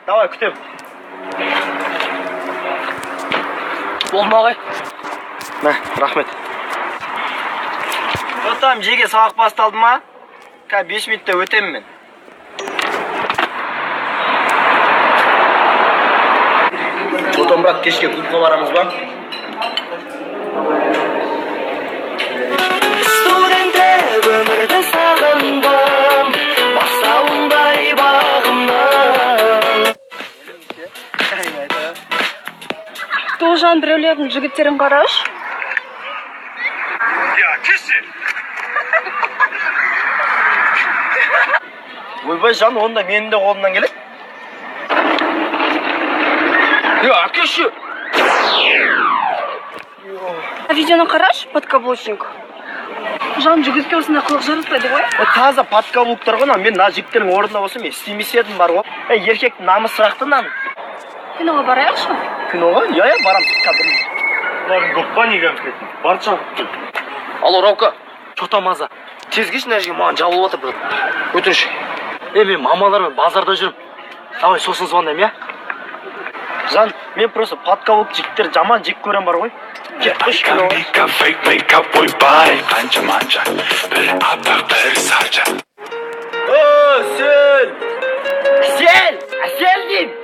Давай, күтемін. Болды ма, ағай? Мә, рахмет. Там жеке сабақ басталды ма? Қазір 5 минутта өтемін мен. Отон, брат, кешке клубқа барамыз ба? Студенттік өмірді сағындым, бастауындай бағымның. Тоғжан, біреулердің жігіттерін қарашы. Ойбай, жан, онда менің де қолымнан келеді. Е, әкеші! Видеоны қарашы, подкаблучник. Жан, жігітке осындай қылық жараспайды ғой. О, таза подкаблуктар ғой мынау. Мен мына жігіттердің орнында болсам, мен істемес едім бар ғой. Ей, еркектің намысы сұрақты мынаның. Киноға барайықшы. Киноға? Иә, иә, барамыз. Қазір. Бұлардың көп па не конкретно? Бар, шақырып кел. Алло, Раука, че там, маза? Тез келші, мына жерге маған жабылып жатыр, брат. Өтініш. Е, мен мамалармен базарда жүрмін. Давай, сосын звондаймын, иә? Жан, мен просто подкаблук жігіттер жаман жек көрем бар ғой. Кет қойшы киноға. Мейкап, фейк мейкап, ойбай, қанша манша, бір аппақ, бір саржа. О, Әсел! Әсел! Әсел деймін!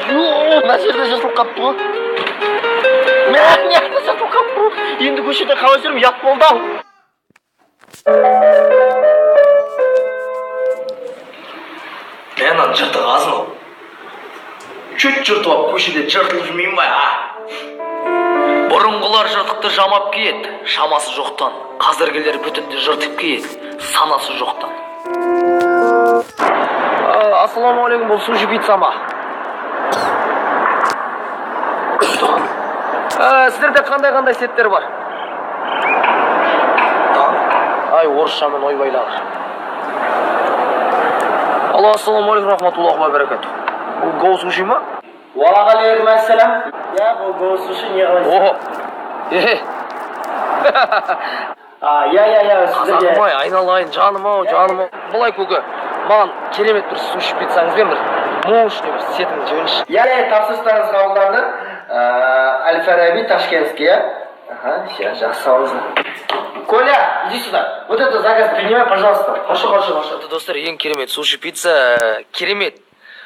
Йо, мына жерде жыртылып қапты ғой. Мә, мына жақта жыртылып қапты ғой. Енді көшеде қалай жүремін, ұят болды ау. Мә, мынаның жыртығы аз мынау. Чуть жыртып алып көшеде жыртылып жүрмеймін ба, а? Бұрынғылар жыртықты жамап киеді, шамасы жоқтан. Қазіргілер бүтінді жыртып киеді, санасы жоқтан. Ассалаумағалейкум, бұл суши пицца ма? Сіздерде қандай-қандай сеттер бар? Ай, орысшамен ойбайлағыр. Алло, ассалаумағалейкум, рахматуллахи ва баракатух. Бұл Гоу суши ма? Уағалейкум ассалам. Иә, бұл Гоу суши, не қалайсыз? Ого. Е, А, иә, иә, иә, сіздерге. Қазағым ай, айналайын, жаным ау, жаным ау. Былай, көке, маған керемет бір суши пиццаңызбен бір мощный бір сетіңізді жіберіңізші. Иә, иә, тапсырыстарыңыз қабылданды. Әл-Фараби, Ташкентский, иә? Ага, иә, жақсы, сау. Коля, иди сюда. Вот это заказ принимай, пожалуйста. Хорошо, хорошо, хорошо. Достар, ең керемет суши пицца, керемет.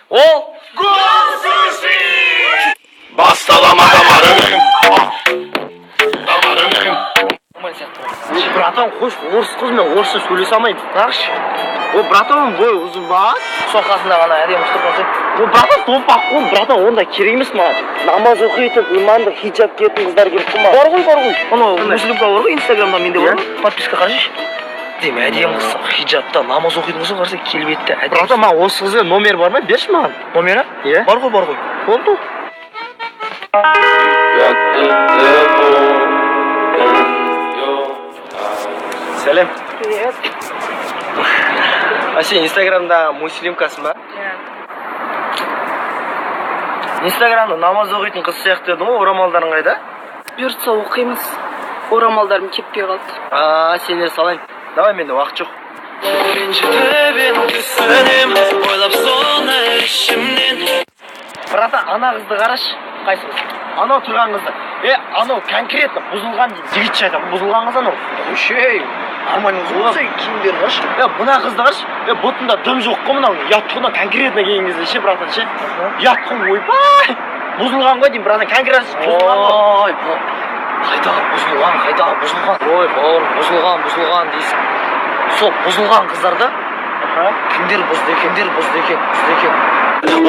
Ол Басталама дамарың, дамарың. Нормально сияқты ғой. Братан, қойшы, орыс қыз, мен орысша сөйлесе алмаймын. Қарашы. О, братан, бойы ұзын ба? Сол қасында ғана әдемі ұстап қалса. О, братан, томпақ қой, братан, ондай керек емес маған. Намаз оқитын, иманды, хиджаб киетін қыздар керек қой маған. Бар ғой, бар ғой. Анау Қандай? Муслимка бар ғой, инстаграмда менде бар Иә? ғой. Подписка қарашы. Деймін, әдемі қыз, хиджабта намаз оқитын қыз ғой, қараса келбетті, әдемі. Братан, маған осы қызға номер бар ма? Берші маған. Номері? Иә. Бар ғой, бар ғой. Болды. Сәлем. Привет. А сен инстаграмда муслимкасың ба? Иә. Инстаграмда намаз оқитын қыз сияқты едің ғой, орамалдарың қайда? Бұйыртса, оқимыз. Орамалдарым кеппей қалды. А, сене салайын. Давай, менде уақыт жоқ. Ренжітіп түсінем, ойлап соны ішімнен. Братан, ана қызды қарашы. Қайсы қыз? Анау тұрған қызды. Е, анау конкретно бұзылған дейді. Жігітше айтамын, бұзылған қыз анау. Ой, нормальный қыз болса, киімдерін қарашы. Е, мына қызды қарашы. Е, бұтында дым жоқ қой мынау. Ұят қой мынау конкретно келген кезде ше, братан, ше. Ұят қой, ойбай. Бұзылған ғой деймін, братан, конкретно бұзылған ғой. Ой, қайдағы бұзылған, қайдағы бұзылған. Ой, бауырым, бұзылған, бұзылған дейсің. Сол бұзылған қыздарды кімдер бұзды екен, кімдер бұзды екен, бұзды екен?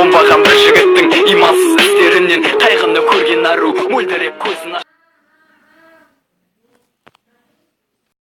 Оңбаған бір жігіттің имансыз істерінен қайғыны көрген ару мөлдіреп көзін